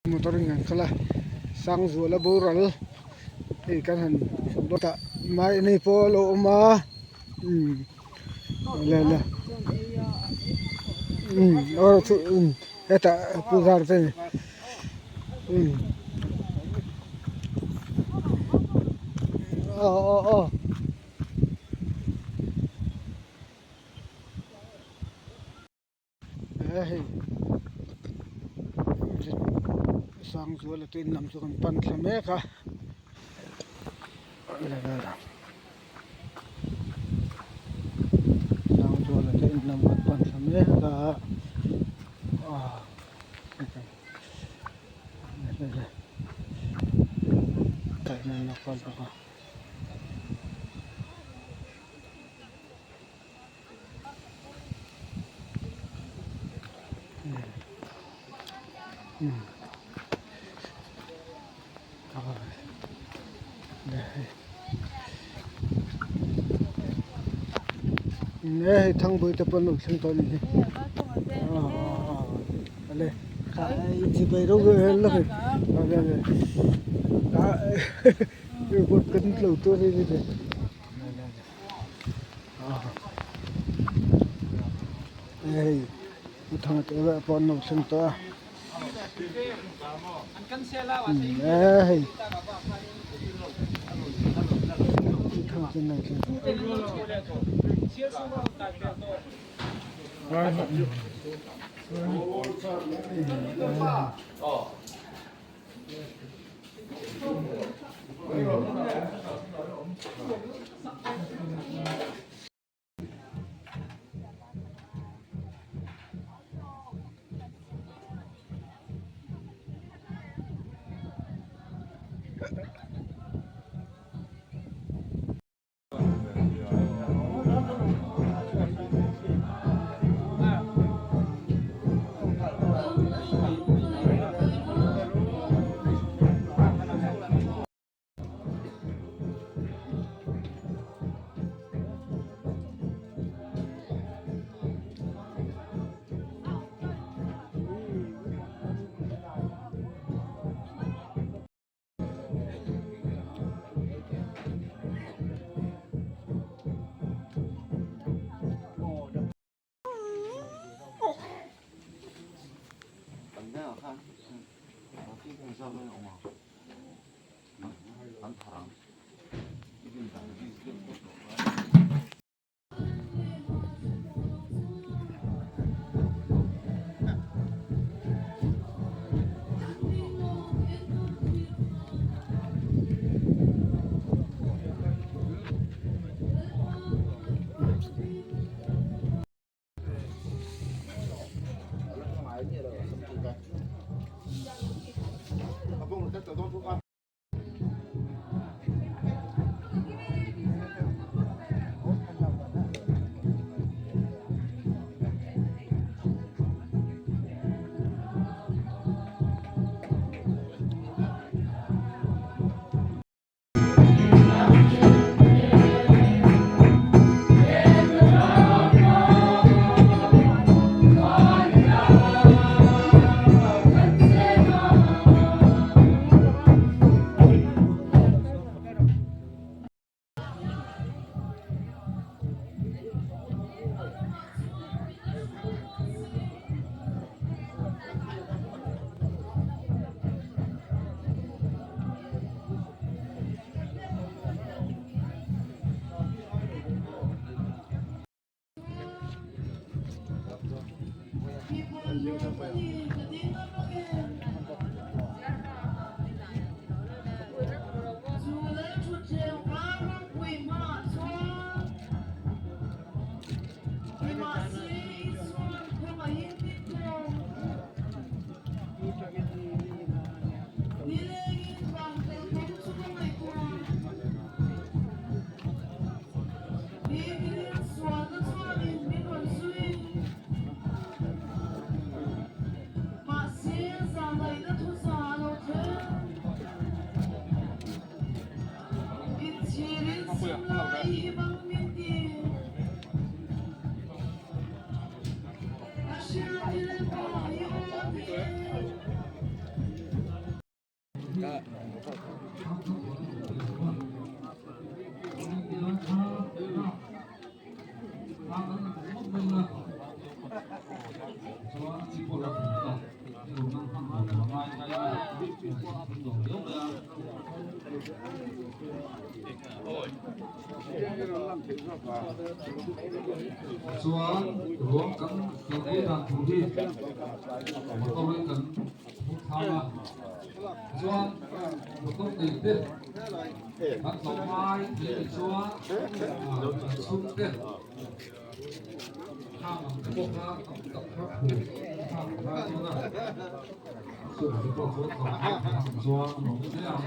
Motor in kan kal a Sangzuala boral hei kan han dawtah mahni pawh a lo awm a umm le le umm aw chu umm hetah pu zar te umm aw aw aw. He hei Sangzuala te in lam chu kan pan thla mek a Sangzuala te in lam kan pan thla mek a aah. Nge hei Thangpui te pawn lo thleng tawh a nih hi awle chibai reuh reuh hlek a ni kan lo tur a ni. Hei u thanga te erawh pawh an lo thleng tawh a e hei u thanga te an lo thleng tawh. Chuan ruang kan kalpui dan tur hi motor in kan hmu thlang a, chuan motor nei te kan tlawm ngai thei anih chuan kan chhungte khang ang te pawh kha tam tak kha phur thlak a ngai dawn a, chung te pawh chuan tlawm ngai thei ang chuan a nuam hle ang.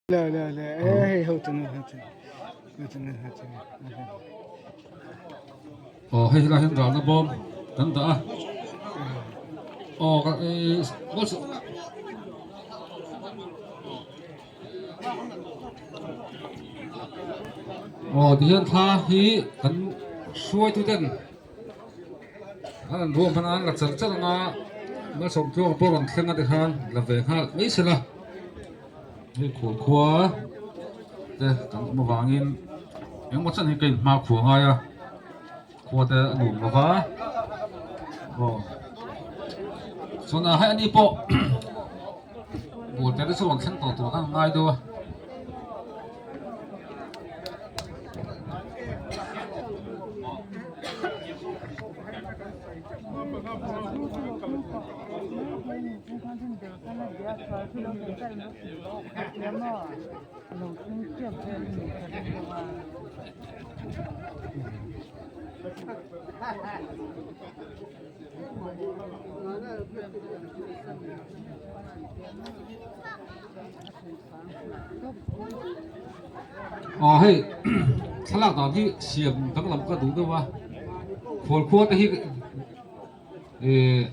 Le le le e hei ho tu nu ho tu ho tu nu ho tu nu. Aw hei helai hian ralna bawm kan dah a aw ka eh Aw tihian thla hi kan hruaitu ten an an ruah hman a an la char char ang a malsawm tluang pawh rawn thleng a tikhan la ve nghal mai se la hei khual khua te kan awm avangin engemaw chen hi ka inhma khua ngai a khua te a nuam lo va aw chuan a hei ani pawh Bualte te chu rawn thleng tawh tur khan an ngai deuh a. Aw hei thlalak dan hi siam danglam ka duh deuh a khual khua te hi ih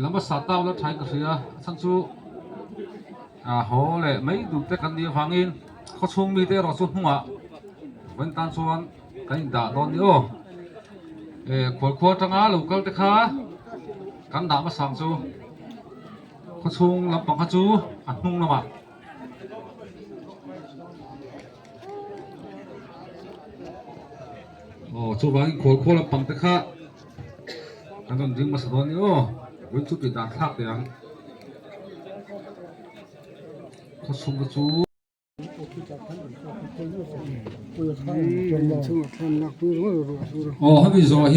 lama sah tau la thain ka hria a chhan chu a haw leh mai duh te kan nih avangin khawchhung mite erawh chu hnungah vawiin tan chuan kan indah dawn ni aw eh khual khua atanga lo kal te kha kan dah hmasa ang chu khawchhung lampang kha chu a hnung lamah aw chuvangin khual khua lampang te kha kan rawn ding hmasa dawn ni aw vawiin chu tih dan thlak teh ang khawchhung te chu. Aw hemi zawh hi.